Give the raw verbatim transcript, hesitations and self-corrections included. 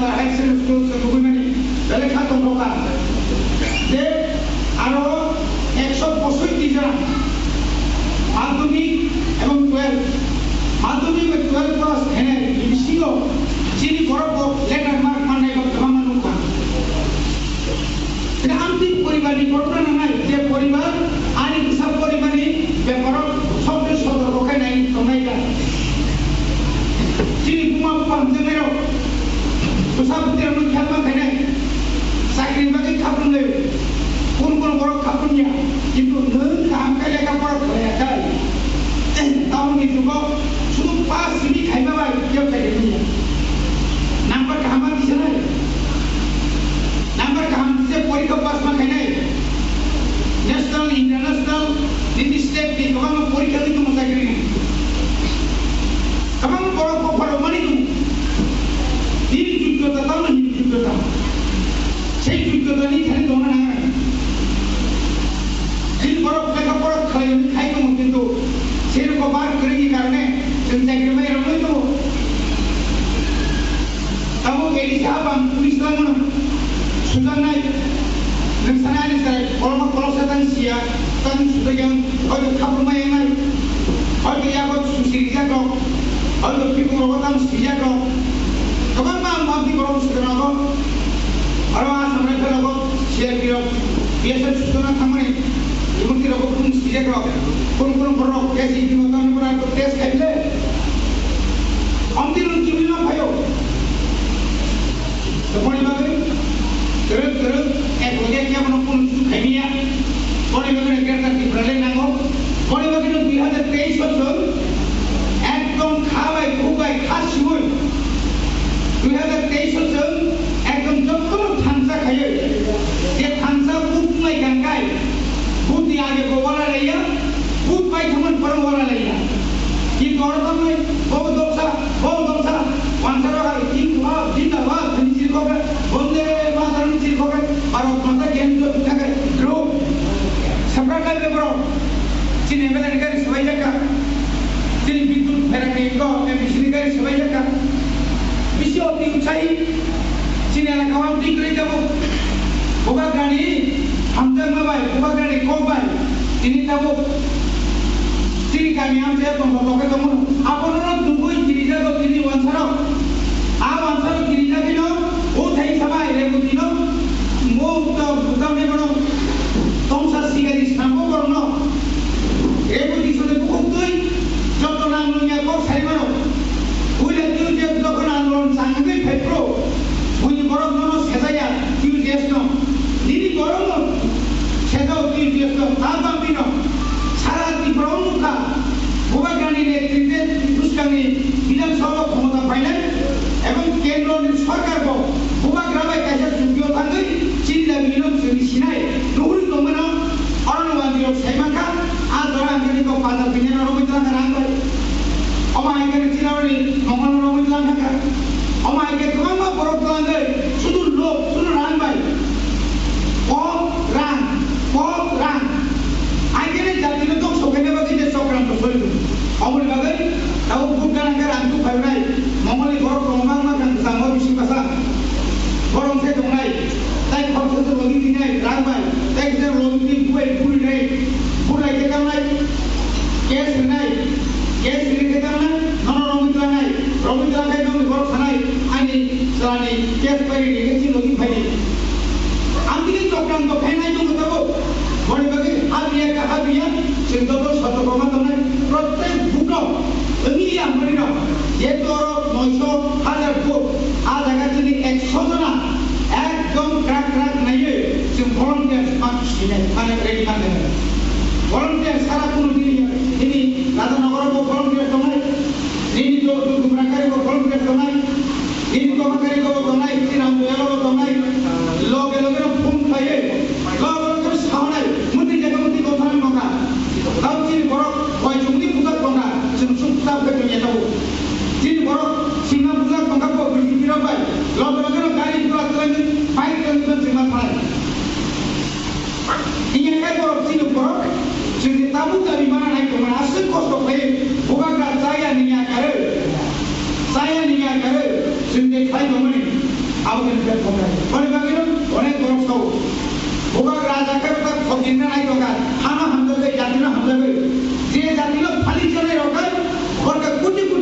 Higher Secondary School se nugwi mani belai kha tongthokha. Je aro ekso posoiti jona madhyamik ebong twelve, madhyamik bai twelve pass khainai ni bisingo chini borok bo letter mark mannai bo kwbangma nukha. Tei amtwi poribar ni borokno nangnai, je poribar ani bwsa poribar ni beparo sobse sotorko khe nai tongnai da. Chini buma bupha hamjaknairok bwsa bwtwirokno khelma khainai, chakri bagwi khaprwnglai, kun kun borok khaprwngya, kintu nwng kaham khe lekha pora khlaiya khai, tamoni jugo sudu pass simi khaima bai kebo chakri manya. Number kaham ma kisa nai. Number kaham kisa porikha pass ma khainai. National, international, nini state ni kwbangma porikha ni tongo chakri ni. Kwbangma borok bo pharo mani tongo. Nini joggota tamo nini joggota. Sei joggota ni thani tongna nangnai. Nini borok lekha pora khlai khai tongo kintu sei rokbo bar kwrwini karone chwng chakri mai rwgwi tongo. Tabuk A D C hapang police langmano sujaknai. Nwng sanai ani sai kolokma koloksa tang siya, tang sujakya, hoito khaprwngma yangnai, hoito yago susi rijak rok, hoito bikung rogo tang sijak rok. Kwbangma ang bangti borok sujakna rok, aro Assam Rifle rok, C R P rok, B S F sujakna thangmani. Imang twi rok kung sijak rok, kung kung borok, K C B mo tang borok test khai le. Amtwi rok chimli ma phayo. Boni bagwi, kwrwk kwrwk, ek loge khe bono kunu su khaimiya. Boni bagwi no Greater Tripura le nango. Boni bagwi no dui hajar teis o chwng ekdom kha bai, khuk bai, kha siwi. Dui hajar teis o chwng ekdom jotono thansa khaiwi. Je thansa buk mai gangkai. Buk ni age bo wala laiya, buk bai thaman poro wala laiya. Ki dor thamai, bo doksa, bo doksa, wansaro hai, ki kuha, ki dawa, ni chirkoke, bonde mataram ni chirkoke, Bharat Mata ki jai, thake, ro. Sabra kai be bro. Chini M L A ni gari sabai jaka. Chini Bidut Pherang ni ko, M D C ni gari sabai jaka. Bisi oti uchai. Chini elaka o twi kwrwi tabuk. Bubagrani hamjakma bai, bubagrani kok bai. Tini tabuk chini kami hamjak tongma tongkhe tongo. Abono no nugwi kirijago tini wansarok. A wansarok kirijagwino o thai sabai Rebutino mukto butamni bono tongsa sigari sabo borokno. Rebuti sode bukuktwi joto nang nungya kok saimano. Puila twi je joto nang lon sangwi phaipro. Buini borok nono sejaya, T U J S no. Nini borok no sejao T U J S no, ta bangwi no. Sara Tripura o nukha, Bubagrani netrite bwskangni Bidhan Sabha o khomota phainai, ebong kendro ni sorkar bo Bubagra bai kaisa chukti o thangwi chini dabi no chwngwi sinai, nuhuri tongmano, oro no wanjwi rok sai mankha, a jora ang khe kok bazar bini no romwi twlang kha rang bai. Omo hai khe chini oro ni mongol no romwi twlang kha. Omo hai khe kwbangma borok twlangwi sudu lok, sudu rang bai. Kok rang, kok rang. Hai khe jatino tong sokaina bagwi je chokranto soi tongo. Oboni bagwi tabuk vote gana khe rang tu phainai. Mongolni borok kwbangma khe bwskango bising bwsa. Borok se tongnai. Tai khoroksa se logi tinai rang bai. Tai kisa logi tini buai bui nai. Bui lai khe tangnai. Case rinai. Case ri khe tangnai. Nono romwi tlangnai. Romwi tlang khe nokni borok sanai. Ani chalani case pai ri khe chini logi phai di. Ang tini chokranto khainai tongo tabuk. Boni bagwi habiya ka habiya. Chwng joto soto koma tongnai. Prottek buto. Wngya mani rok, jehetu oro noisho hajar vote, a jaga chini ekso jona ekdom krak krak naiwi chwng volunteers ma sinai, mane ready ma nai. Volunteers sara kunu dini, nini Raja Nogoro bo volunteers tongnai, nini jo, jo Gumrakari bo volunteers tongnai, nini Komakari bo tongnai, nini Ramdoyalo bo tongnai, loge loge no phone khlaiwi, loge loge no saunai, muti jaga muti kotha nokha. Tao chini borok koi chumni buka tongna, chwng suk tap khe tongya tabuk. Chini borok sima buka tongkha bo B J P rok bai. Loge loge no gari gura twlangwi bike twlangwi chwngma thanai. Hinya khe borok chini borok chwng je tabuk dabi mana nai tongmani aswk kosto khlai bubagra chaya nini akarwi. Chaya nini akarwi chwng je khlai tongmani. Abo khe nokha khobnai. Boni bagwino onek borok sao. Bubak raja khe bubak khobjinna nai tongkha. Hano hamjagwi, jatino hamjagwi. Je jatino phalik janai rok khe borokhe kuti kuti